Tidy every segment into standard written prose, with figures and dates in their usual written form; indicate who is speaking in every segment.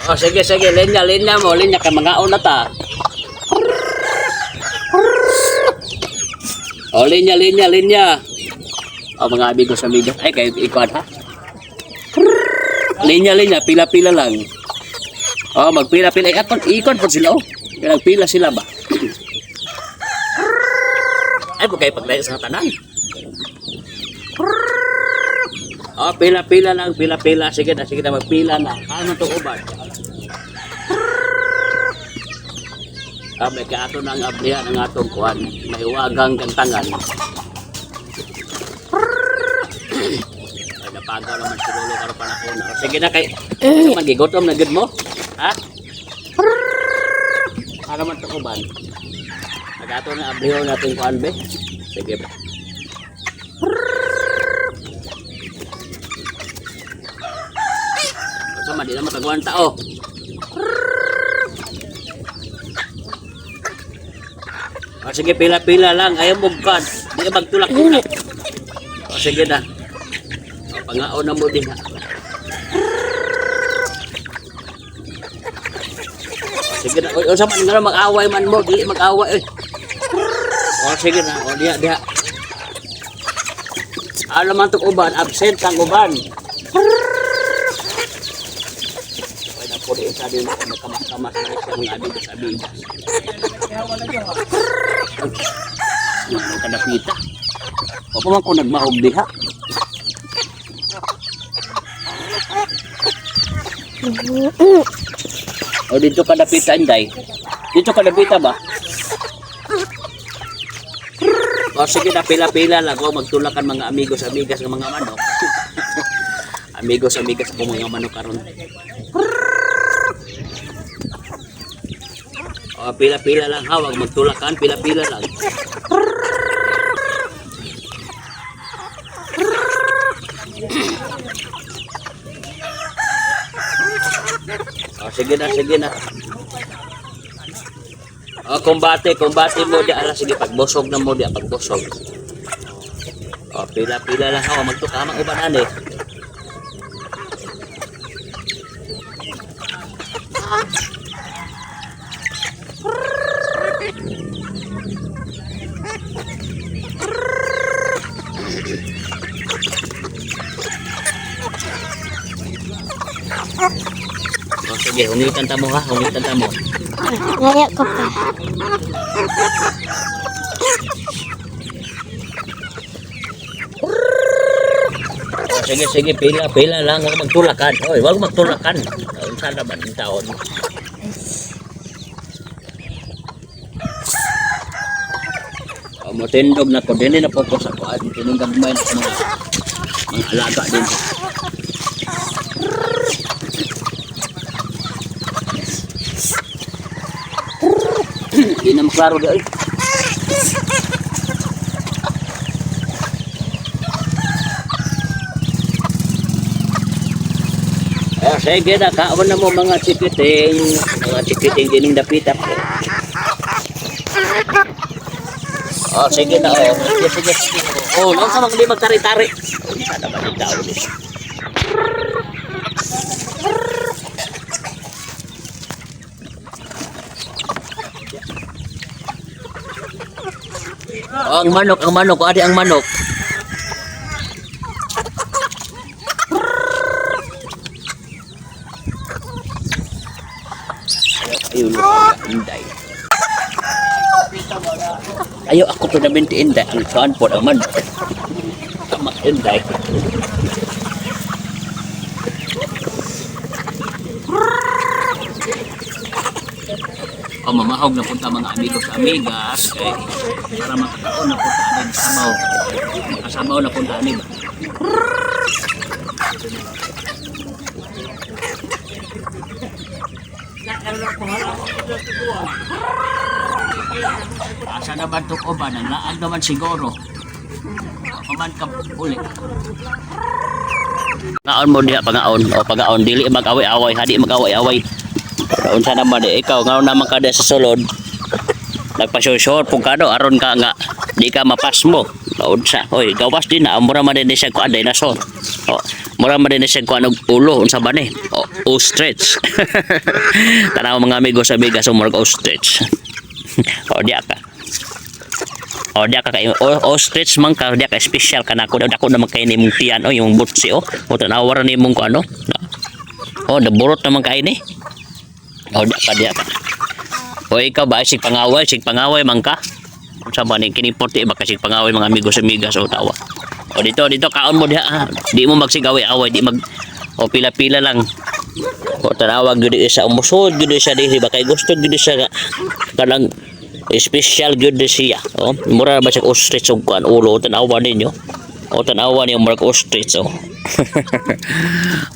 Speaker 1: Oh, sige, sige, linya, linya mo, linya kay mga una ta. Oh, linya, linya, linya. Oh, mga amigos, amigos. Ay, kayo ikuan ha. Linya, linya, pila-pila lang. Oh, magpila-pila. Ay, akon, ikon po sila, oh. Nagpila sila ba? Ay, kung kayo paglayo sa tanan. Oh, pila-pila lang, pila-pila. Sige na, magpila na. Ano to uban? Ah, may kaato na ang ablihan ang atong kuan. May wagang gantangan. Ay, napagaw naman si Lolo karon panahon. Oh, sige na kay. Ano man gigutom na gud mo? Ha? Para man to uban. Nagato na ablihan natin kuan be. Sige ba. Unsa man di na makaguan tao. O sige, pila-pila lang. Ayaw mo kan. Di ka magtulak-tulak. O sige na. O, pangaon na mo din ha. O, sige na. O, unsa man nga mag-away man mo. Dili mag-away. Eh. O sige na. O diha, diha. Alam man itong uban. Absent ang uban. Ay, napuri sabi mo. Magkamas-kamas na siya mga amigos amigas. Ano ka napita? O pa man ko nagmahog diha. O dito ka napita, Inday. Dito ka napita ba? O sige na, pila-pila lang. O magtulakan mga amigos, amigas ng mga manok. Amigos, amigas ko mga manok karon. O pila-pila lang ha, wag magtulakan, pila-pila lang. O sige na, sige na. O kumbate, kumbate mo di ala sige pagbosog na mo di pagbosog. O pila-pila lang ha, magtuka mang uban ani. O sige, hungitan ta mo ha, hungitan ta mo.
Speaker 2: Layo ko pa.
Speaker 1: O sige, sige, pila, pila lang, huwag magtulakan. Oy, huwag magtulakan. Unsa naman ang taon? O, motindog na ko din na po ko sa kuan, tinong gagmay na mga alaga din. Hindi na maklaro di ay. Eh, sige na, kaon na mo mga chikiting. Mga chikiting dining dapita. Oh, sige na, oh. Sige, sige, sige. Oh, lang sa mga di magtari-tari. Oh, isa naman yung tao ni. Oh, ang manok, ang manok. Adi ang manok. Ayaw, inday. Ayaw ako to na binti inday. Ang saan po ang manok. Tama, inday. O mamahog na punta mga amigos amigas eh, para makakaon na punta aning samaw. Makasamaw na punta aning. Asa naman to ko ba? Nanglaag naman siguro. Paman ka uli. Pangaon mo diha pangaon o pangaon dili mag-away-away hadi mag-away-away. Unsa naman di ikaw ngaon naman ka diha sa sulod. Nagpasursur pug ka do aron ka nga di ka mapasmo. Unsa? Oy, gawas din na amura man din siya kuan dinosaur. O, Mura man din na siya kuan og ulo, unsa ba ni? O, ostrich. Tanaw, mga amigos, amigas, murag ostrich. O, diya ka. O, diya ka kay ostrich man ka, diya ka, special ka nako. Dako naman kay nimong tiyan o yung butsi o. O, tanawa ra nimong ko ano. O, naburot naman kay ni. O, diya ka, diya ka. O, ikaw ba, sig pangaway man ka. Unsa ba ni kini porti ba kasi pangaway, mga amigos, amigas, o tawa. O, dito dito kaon mo diha ha. Di mo magsigaway-away, di mag o pila-pila lang. O, tanawa gyud sa umusod gyud siya diri ba kay gusto gyud siya nga kanang special gyud siya. O, mura ba siya ostrich og kuan ulo, tanawa ninyo. O, tanawa niyo, murag ostrich o.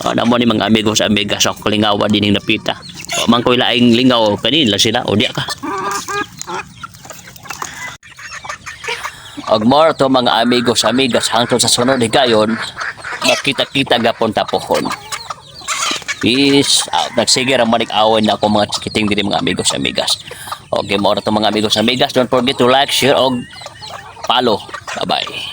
Speaker 1: O, namo ni mga amigos, amigas, ako kalingawa din yung napita. O, man ko'y laing lingaw kanila sila o diya ka. Og more to, mga amigos, amigas, hangtod sa sunod higayon, makita-kita gapon tapohon. Peace out. Nagsige ra manig away na ako mga chikiting diri, mga amigos, amigas. Okay, more to, mga amigos, amigas. Don't forget to like, share og follow. Bye-bye.